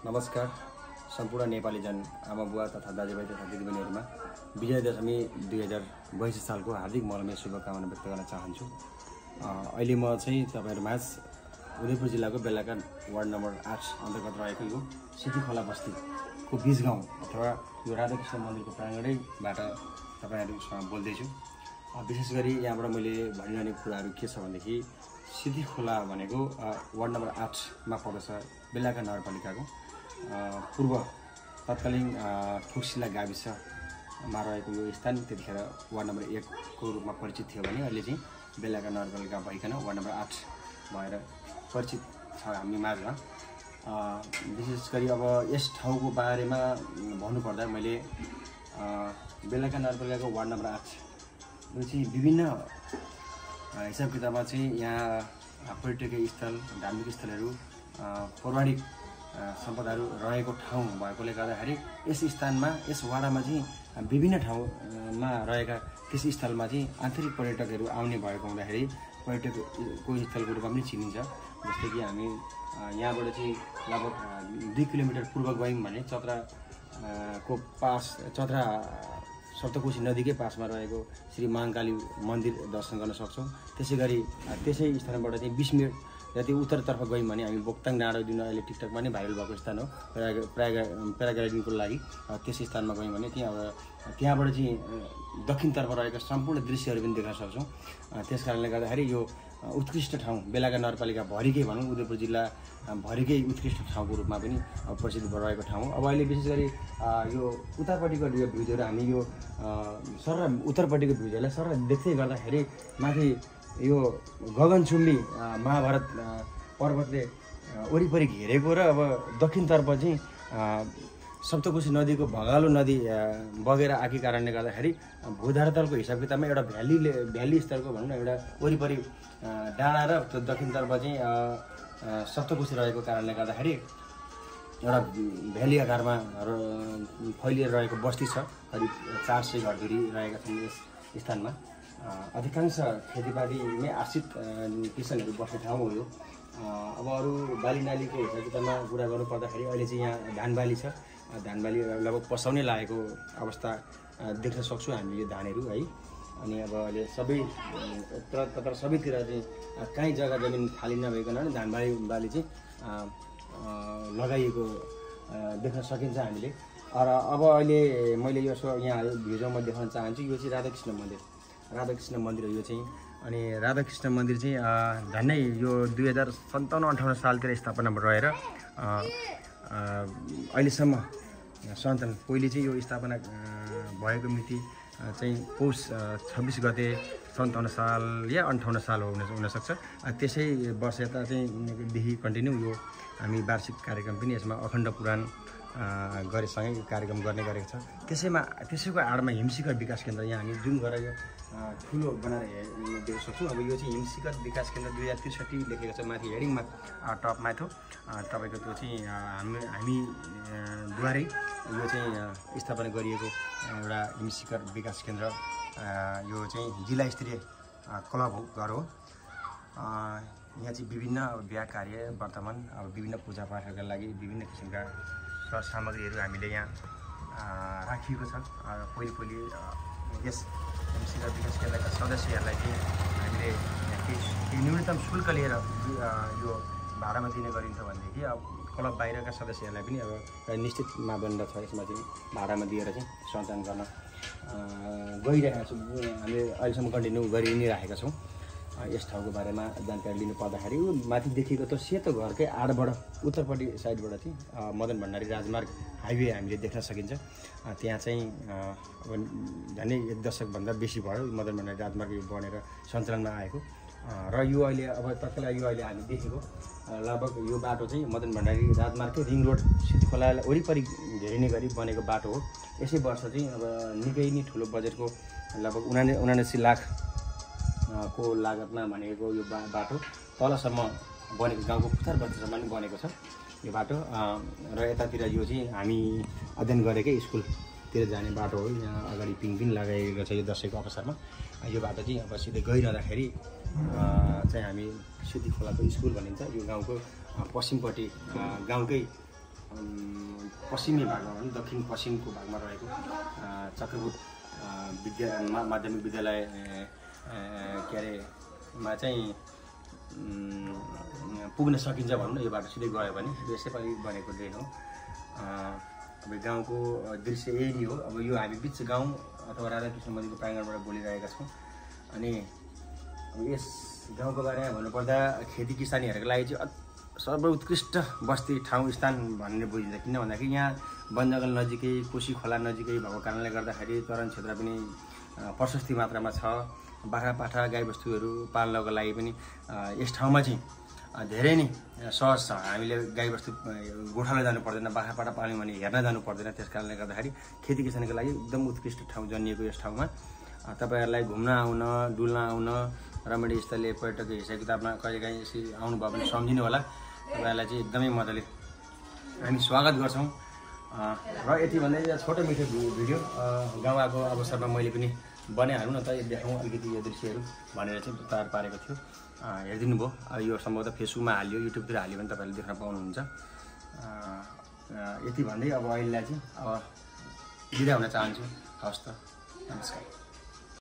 नमस्कार सम्पूर्ण नेपाली जन आमा बुवा तथा दाजुभाइ तथा दिदीबहिनीहरुमा विजयदशमी 2022 सालको हार्दिक मलमय शुभकामना व्यक्त गर्न चाहन्छु। अहिले म चाहिँ तपाईहरुमाझ उदयपुर जिल्लाको बेलाका वार्ड नम्बर 8 अन्तर्गत रहेको यो सिटीखोला बस्तीको बीच गाउँ अथवा यो राधाकृष्ण मन्दिरको प्राङ्गणैबाट तपाईहरुसँग बोल्दै छु। विशेष गरी यहाँबाट मैले भनिरहने कुराहरु के छ भनेदेखि सिटीखोला भनेको वार्ड नम्बर 8 मा पर्दछ बेलाका नगरपालिकाको पूर्व तत्कालीन ठुक्सिला गाविसमा रहेको यो स्थान त्यतिखेर वार्ड नम्बर 1 को रूपमा परिचित थियो भने अहिले चाहिँ बेलाका नगरपालिका भइकन वार्ड नम्बर 8 भएर परिचित छ हामी माझमा। विशेष गरी अब यस ठाउँको बारेमा भन्नुपर्दा मैले बेलाका नगरपालिकाको वार्ड नम्बर 8 यो चाहिँ विभिन्न हिसाब किताबमा चाहिँ यहाँ पर्यटकीय स्थल धार्मिक स्थलहरू पौराणिक सम्पदाहरू रहेको ठाउँ भएकोले गर्दाखेरि यस स्थानमा यस वाडामा चाहिँ विभिन्न ठाउँमा रहेका त्यस स्थलमा चाहिँ आन्तरिक पर्यटकहरू आउने भएको हुँदाखेरि पर्यटकको स्थलको रूपमा पनि चिनिन्छ। जस्तै कि हामी यहाँबाट चाहिँ लगभग 2 किलोमिटर पूर्व गयौँ भने चतरा सप्तकोशी नदीकै पासमा रहेको श्री महाकाली मन्दिर दर्शन गर्न सक्छौँ। त्यसैगरी त्यसै स्थानबाट चाहिँ 20 मिनेट यदि उत्तरतर्फ गयौँ भने हामी बोक्ताङ डाँडो जुन अहिले टिकटकमा नै भाइरल भएको स्थान हो प्याराग्लाइडिङको लागि त्यस स्थानमा गयौँ भने त्यहाँबाट चाहिँ दक्षिणतर्फ रहेका सम्पूर्ण दृश्यहरू पनि देख्न सक्छौँ। त्यसकारणले गर्दाखेरि यो उत्कृष्ट ठाउँ बेलाका नगरपालिका भरिकै भनौँ उदयपुर जिल्ला भरिकै उत्कृष्ट ठाउँको रूपमा पनि प्रसिद्ध रहेको ठाउँ हो। अब अहिले विशेष गरी यो उतापट्टिको यो भ्यूजहरू हामी यो सर उत्तरपट्टिको भ्यूजहरूलाई सर देख्दै गर्दाखेरि माथि यो गगनचुम्बी महाभारत पर्वतले वरिपरि घेरेको र अब दक्षिणतर्फ चाहिँ सप्तकोशी नदीको भगालो नदी बगेर आएको कारणले गर्दाखेरि भूधारतलको हिसाब किताबमा एउटा भ्याली स्तरको भनौँ न एउटा वरिपरि डाँडा र दक्षिणतर्फ चाहिँ सप्तकोशी रहेको कारणले गर्दाखेरि एउटा भ्याली आकारमा फैलिएर रहेको बस्ती छ। करिब 400 घरधुरी रहेका छन् यस स्थानमा। अधिकांश खेतीपातीमै आश्रित किसानहरू बस्ने ठाउँ हो यो। अब अरू बाली नालीको हिसाब किताबमा कुरा गर्नु पर्दाखेरि अहिले चाहिँ यहाँ धान बाली छ। धान बाली लगभग पसाउनै लागेको अवस्था देख्न सक्छौँ हामीले यो धानहरू है। अनि अब अहिले सबैतिर चाहिँ कहीँ जग्गा जमिन खाली नभइकन धान बाली चाहिँ लगाइएको देख्न सकिन्छ हामीले। र अब अहिले मैले यो यहाँ भिडियोमा देखाउन चाहन्छु यो चाहिँ राधाकृष्ण मन्दिर हो यो चाहिँ। अनि राधाकृष्ण मन्दिर चाहिँ झन्डै यो 2057-58 सालतिर स्थापना रहेर अहिलेसम्म सन्तान पहिले चाहिँ यो स्थापना भएको मिति चाहिँ पौष 26 गते 57 साल या 58 साल हुनसक्छ। त्यसै वर्ष यता चाहिँ देखि कन्टिन्यू यो हामी वार्षिक कार्यक्रम पनि यसमा अखण्ड पुराण गरेसँगै कार्यक्रम गर्ने गरेको छ। त्यसैको आडमा हिमशिखर विकास केन्द्र यहाँ हामी जुन गरेर यो ठुलो बनाएर देख्न सक्छौँ। अब यो चाहिँ हिमशिखर विकास केन्द्र 2063 लेखेको छ माथि हेडिङमा टपमा थियो तपाईँको त्यो चाहिँ हामीद्वारै यो चाहिँ स्थापना गरिएको एउटा हिमशिखर विकास केन्द्र यो चाहिँ जिल्ला स्तरीय क्लब हो घर हो। यहाँ चाहिँ विभिन्न बिहा कार्य वर्तमान अब विभिन्न पूजापाठहरूका लागि विभिन्न किसिमका सरसामग्रीहरू हामीले यहाँ राखिएको छ। पहिले यस हिमशिखर विकास केन्द्रका सदस्यहरूलाई चाहिँ हामीले केही न्यूनतम शुल्क लिएर यो भाडामा दिने गरिन्छ भनेदेखि अब क्लब बाहिरका सदस्यहरूलाई पनि अब निश्चित मापदण्ड छ यसमा चाहिँ भाडामा दिएर चाहिँ सञ्चालन गर्न गइरहेका छौँ। हामीले अहिलेसम्म कन्टिन्यू गरि नै राखेका छौँ। यस ठाउँको बारेमा जानकारी लिनु पर्दाखेरि माथि देखिएको त सेतो घरकै आडबाट उत्तरपट्टि साइडबाट चाहिँ मदन भण्डारी राजमार्ग हाइवे हामीले देख्न सकिन्छ। त्यहाँ चाहिँ अब झन्डै 1 दशकभन्दा बेसी भयो मदन भण्डारी राजमार्ग बनेर सञ्चालनमा आएको र यो अहिले अब तत्काल यो अहिले हामी देखेको लगभग यो बाटो चाहिँ मदन भण्डारी राजमार्गकै रिङ रोड सिटीखोलालाई वरिपरि घेरिने गरी बनेको बाटो हो। यसै वर्ष चाहिँ अब निकै नै ठुलो बजेटको लगभग 79 लाख को लागतमा भनेको यो बाटो तलसम्म बनेको गाउँको पुथार बस्तीसम्म पनि बनेको छ यो बाटो। र यतातिर यो चाहिँ हामी अध्ययन गरेकै स्कुलतिर जाने बाटो हो। यहाँ अगाडि पिङ पनि लगाइएको छ यो दसैँको अवसरमा। यो बाटो चाहिँ अब सिधै गइरहँदाखेरि चाहिँ हामी सिटीखोलाको स्कुल भनिन्छ। यो गाउँको पश्चिमपट्टि गाउँकै पश्चिमी भागमा भनौँ दक्षिण पश्चिमको भागमा रहेको चक्रपुट माध्यमिक विद्यालय के अरे मा चाहिँ पुग्न सकिन्छ भनौँ न। यो बाटो सिधै गयो भने यो यसैपालि बनेको ड्रेन हो। अब गाउँको दृश्य यही नै हो। अब यो हामी बिच गाउँ अथवा राधाकृष्ण मन्दिरको प्राङ्गणबाट बोलिरहेका छौँ। अनि अब यस गाउँको बारेमा भन्नुपर्दा खेती किसानीहरूको लागि चाहिँ सर्वोत्कृष्ट बस्ती ठाउँ स्थान भन्ने बुझिन्छ। किन भन्दाखेरि यहाँ वन जङ्गल नजिकै, कोशी खोला नजिकै भएको कारणले गर्दाखेरि चरण क्षेत्र पनि प्रशस्ति मात्रामा छ। बाख्रापाठा गाईबस्तुहरू पाल्नको लागि पनि यस ठाउँमा चाहिँ धेरै नै सहज छ। हामीले गाईबस्तु गोठालो जानु पर्दैन, बाख्रापाठा पाल्यौँ भने हेर्न जानु पर्दैन। त्यस कारणले गर्दाखेरि खेती किसानीको लागि एकदम उत्कृष्ट ठाउँ जन्मिएको यस ठाउँमा तपाईँहरूलाई घुम्न आउन, डुल्न आउन, रमणीय स्थलीय पर्यटकीय हिसाब किताबमा कहिलेकाहीँ यसरी आउनुभयो भने सम्झिनु होला। तपाईँहरूलाई चाहिँ एकदमै मजाले हामी स्वागत गर्छौँ। र यति भन्दै छोटो मिठो भिडियो गाउँ आएको अवसरमा मैले पनि बनाइहाल्नु न त, देखाउँ अलिकति यो दृश्यहरू भनेर चाहिँ तयार पारेको थियो। हेरिदिनु भयो। यो सम्भवतः फेसबुकमा हालियो, युट्युबतिर हाल्यो भने तपाईँहरूले देख्न पाउनुहुन्छ। यति भन्दै अब अहिलेलाई चाहिँ अब बिदा हुन चाहन्छु। हवस् त, नमस्कार।